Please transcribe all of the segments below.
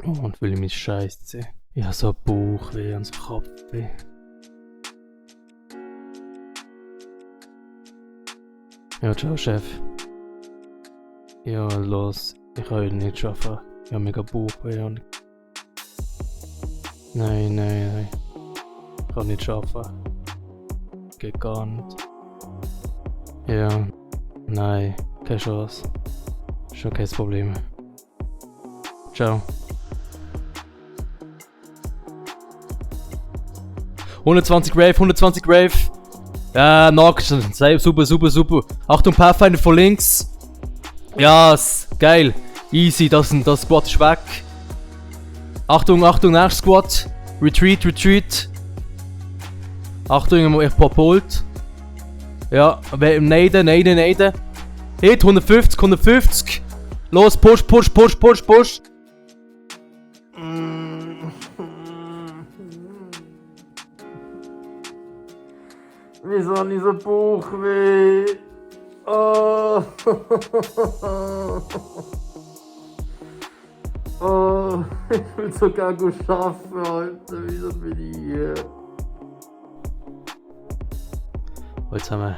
Oh, und fühle mich scheiße. Ich habe so einen Bauchweh und so Kopfweh. Ja, ciao, Chef. Ja, los. Ich kann heute nicht arbeiten. Ich habe mega Bauchweh und... Nein. Ich kann nicht arbeiten. Geht gar nicht. Ja. Nein, keine Chance. Schon kein Problem. Ciao. 120 Grave, 120 Grave. Ja, knocked. Super. Achtung, Pathfinder von links. Ja, geil. Easy, das Squad ist weg. Achtung, nächster Squad. Retreat. Achtung, ich pop Ult. Ja, Neiden. Hit, 150. Los, push. Wieso habe ich so Bauchweh? Oh. Oh, ich will so gerne arbeiten, Alter. Wieso bin ich hier? Jetzt haben wir...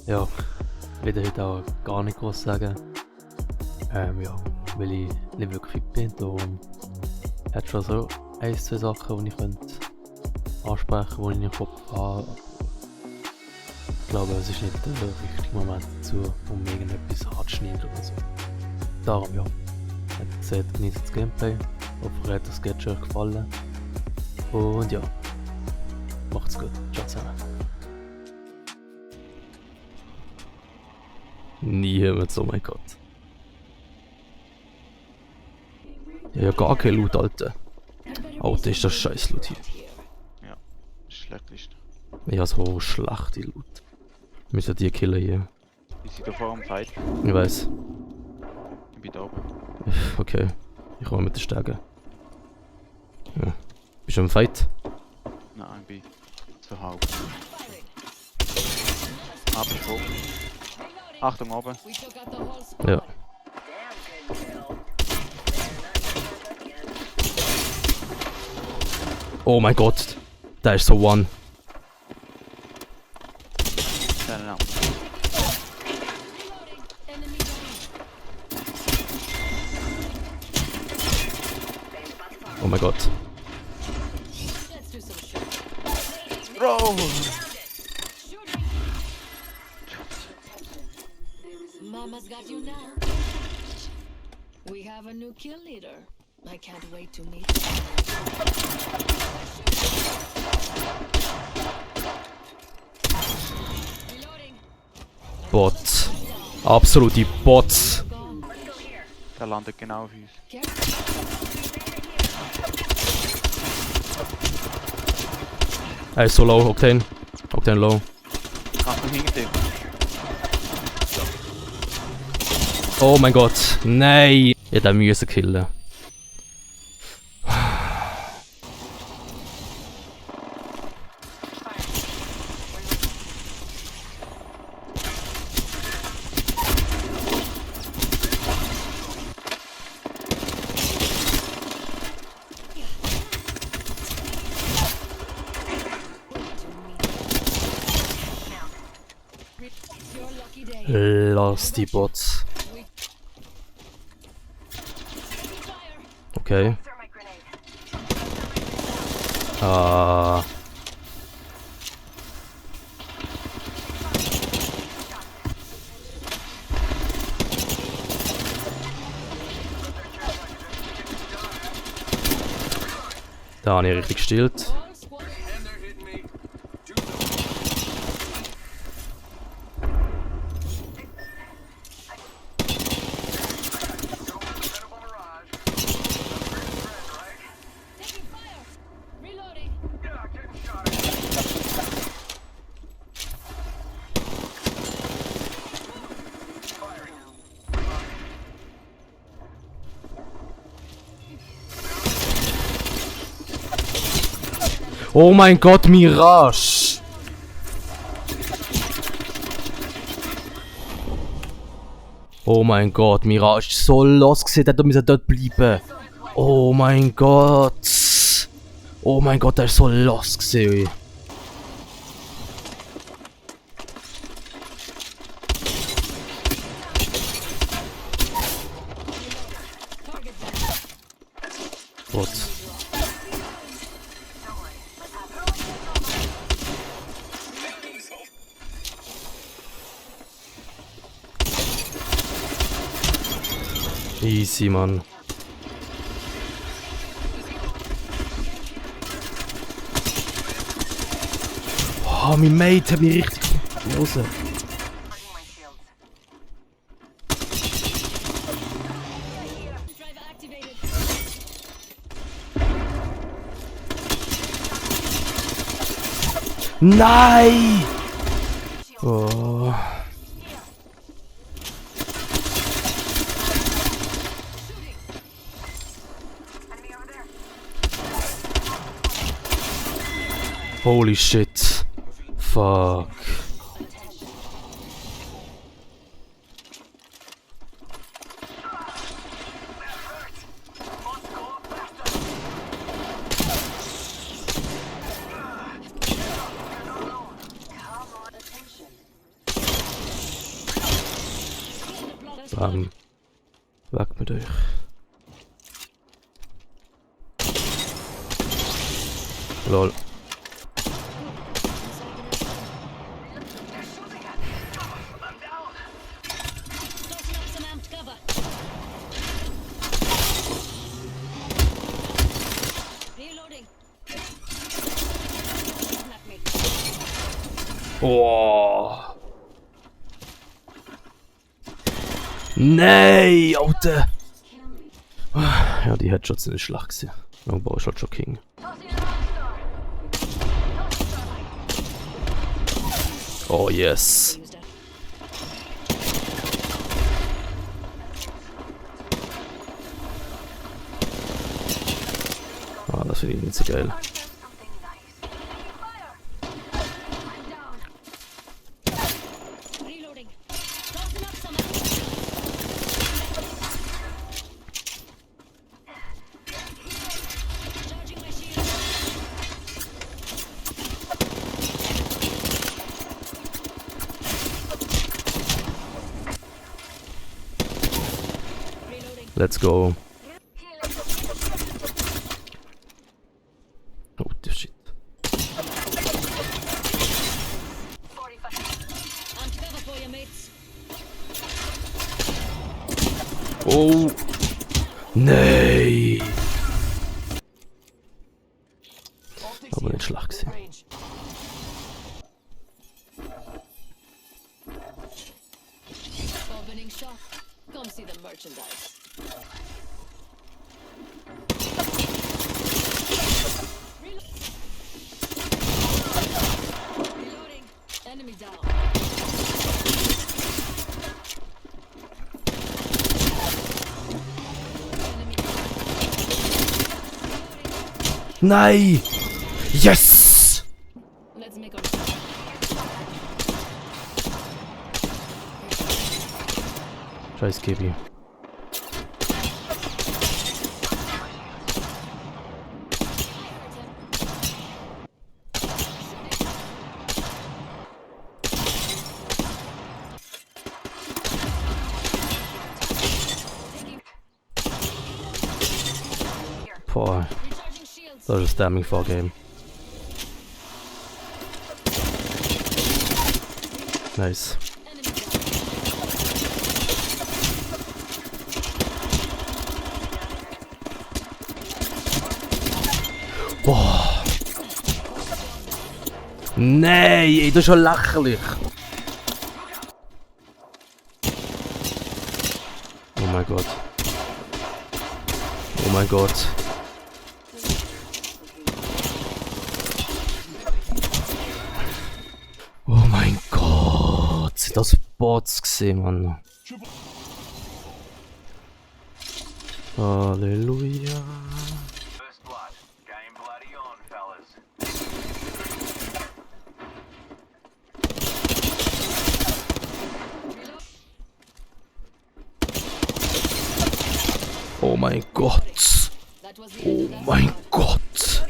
Ja, ich will heute auch gar nicht groß sagen. Ja, weil ich nicht wirklich fit bin. Darum hat schon so 1-2 Sachen, die ich ansprechen, die ich in den Kopf habe. Ich glaube, es ist nicht der richtige Moment dazu, um irgendetwas anzuschneiden oder so. Darum ja. Wie gesagt, genießt das Gameplay. Hoffe, euch hat das Sketch gefallen. Und ja, macht's gut. Ciao zusammen. Niemand, oh mein Gott. Ja, gar kein Loot, Alter. Alter, ist das scheiß Loot hier. Ja, schlecht ist. Ja, so schlechte Loot. Wir müssen die killen hier. Ich sind da vor am Fight. Ich weiß. Ich bin da oben. Okay, ich komme mit den Stegen. Ja. Bist du im Fight? Nein, ich bin zu halb. Abgesprungen. Achtung oben. Ja. Oh mein Gott, da ist so one. Genau. Oh mein Gott. Bro! Mama's got you now. We have a new kill leader. I can't wait to meet you. Bots. Absolute Bots. Der landet genau auf uns. Er ist so low, Octane. Octane low. Achtung hinter dir. Oh mein Gott, nein! Ich hätte müssen killen. Lass die Bots. Okay. Ah. Da habe ich richtig gestillt. Oh mein Gott, Mirage! Oh mein Gott, Mira ist so los gewesen, der müssen dort bleiben. Oh mein Gott. Oh mein Gott, der ist so los gewesen. What? Easy, Mann. Oh, mein Mate hat mich richtig raus. Driver activated. Nein! Oh. Holy shit. Fuck. Weg mit euch. Lol. Tossing up some amped cover. Reloading. Snap me. Oh. Nein, Alter! Ja, die Headshots sind nicht schlecht gewesen. Oh, boah, Shot schon King. Oh, yes. Use that. Ah, das finde ich nicht so geil. Reloading. Tossing up some Charging my shield. Reloading. Let's go. Oh, this shit. Amped cover for you, mates. Oh. Nein. Aber nicht schlecht gewesen. Opening shop. Come see the merchandise. Reloading. Enemy down. Enemy Nein! Yes! Let's make our Scheiß Gibi. Boah, recharging shields. das ist ein Stamming for Game. Nice. Enemy down. Boah. Nein, ey, das ist schon lächerlich. Oh mein Gott. Oh mein Gott. Oh mein Gott. Sind das Bots gesehen, Mann. Halleluja. First blood. Game bloody on, fellas. mein Gott. That was the Oh end of that mein squad. Gott.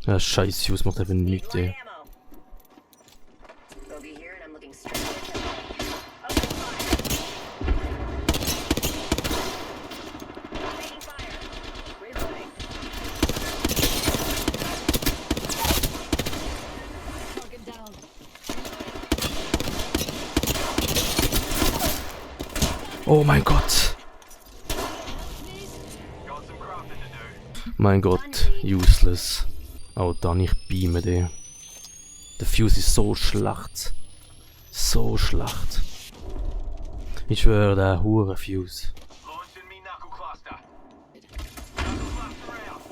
Ja, scheiß Fuse macht einfach nichts, ey. Ammo. Bogey here, and I'm looking straight at them. Open fire. Taking fire. Reloading. Target down. Oh mein Gott. Got some crafting to do. Mein Gott, useless. Oh, dann ich beame den. Der Fuse ist so schlecht. So schlecht. Ich schwöre, der hure Fuse. Launching me knuckle cluster. Knuckle cluster out.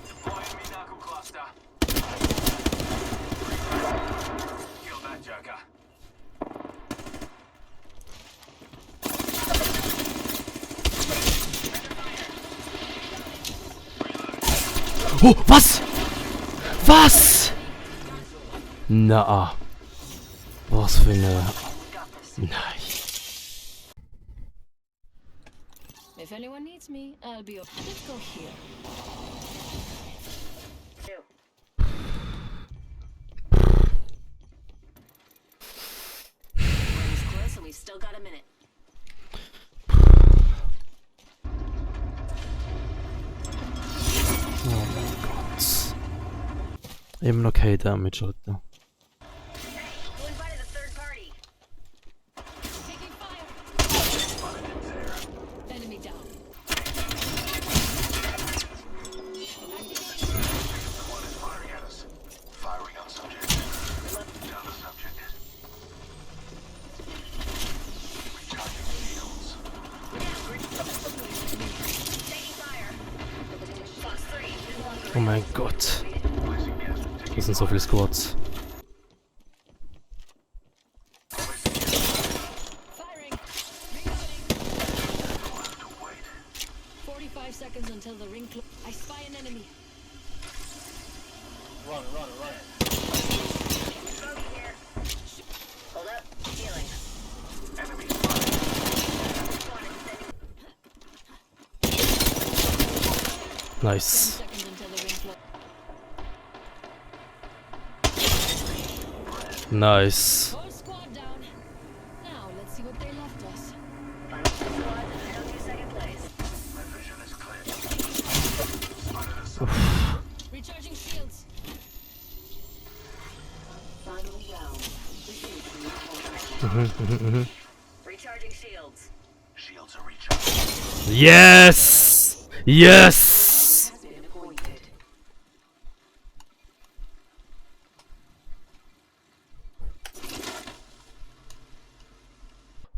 Deploying me knuckle cluster. Kill that joker. Oh, was? Was? Na. Was für eine... Nein. If anyone needs me, I'll be. Let's go here. Two. Rings close, and we've still got a minute. Oh mein Gott. Immer noch kein Damage, Alter. Who invited a third party? Taking fire. Enemy down. One is firing at us. Firing on subject. Down the subject. Recharging shields. Taking fire. Fox 3. Oh mein Gott. Placing gas. Das sind so viele Squads. Firing. Reloading. To wait. 45 seconds until the ring closes. I spy an enemy. Bogey here. Hold up. Healing. Enemy Nice. 10 seconds until the ring closes. Nice. Whole squad down. Now let's see what they left us. Final two squads and NO2 second place. My vision is clear. Spotted a Recharging shields. Final round. Recharging shields. shields are recharged. Yes! Yes! Has been appointed.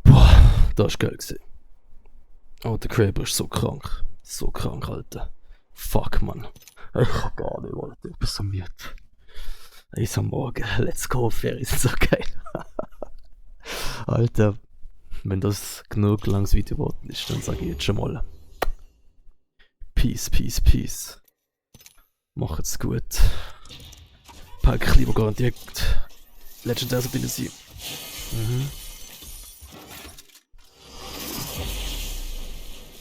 Boah, das ist geil gewesen. Oh, der Kraber ist so krank. So krank, Alter. Fuck, Mann. Ich kann gar nicht, Alter. Ich bin so müde. Eins am Morgen. Let's go, Ferien sind so geil. Alter, wenn das genug langes Video geworden ist, dann sage ich jetzt schon mal. Peace, peace, peace. Macht's gut. Pack lieber garantiert Legendär bin ich.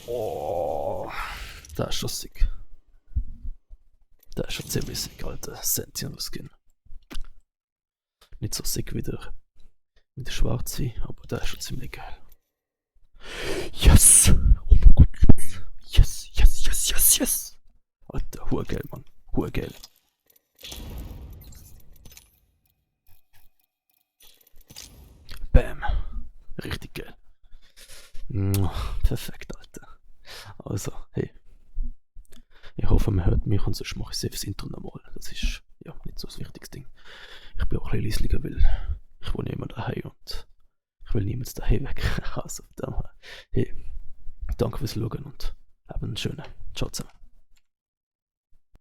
Oh, das ist schon sick. Das ist schon ziemlich sick, Alter. Sentinel Skin. Nicht so sick wie der schwarze, aber das ist schon ziemlich geil. Yes! Oh mein Gott, yes! Yes, yes, yes, yes! Alter, geil, Mann. Geil. Bam! Richtig geil. Perfekt, Alter. Also, hey. Ich hoffe, man hört mich und sonst mache ich das Intro nochmal. Das ist ja nicht so das wichtigste Ding. Ich bin auch ein bisschen leislicher, weil ich wohne immer daheim und ich will niemals daheim weg. Also, hey, danke fürs Schauen und habt einen schönen. Ciao zusammen.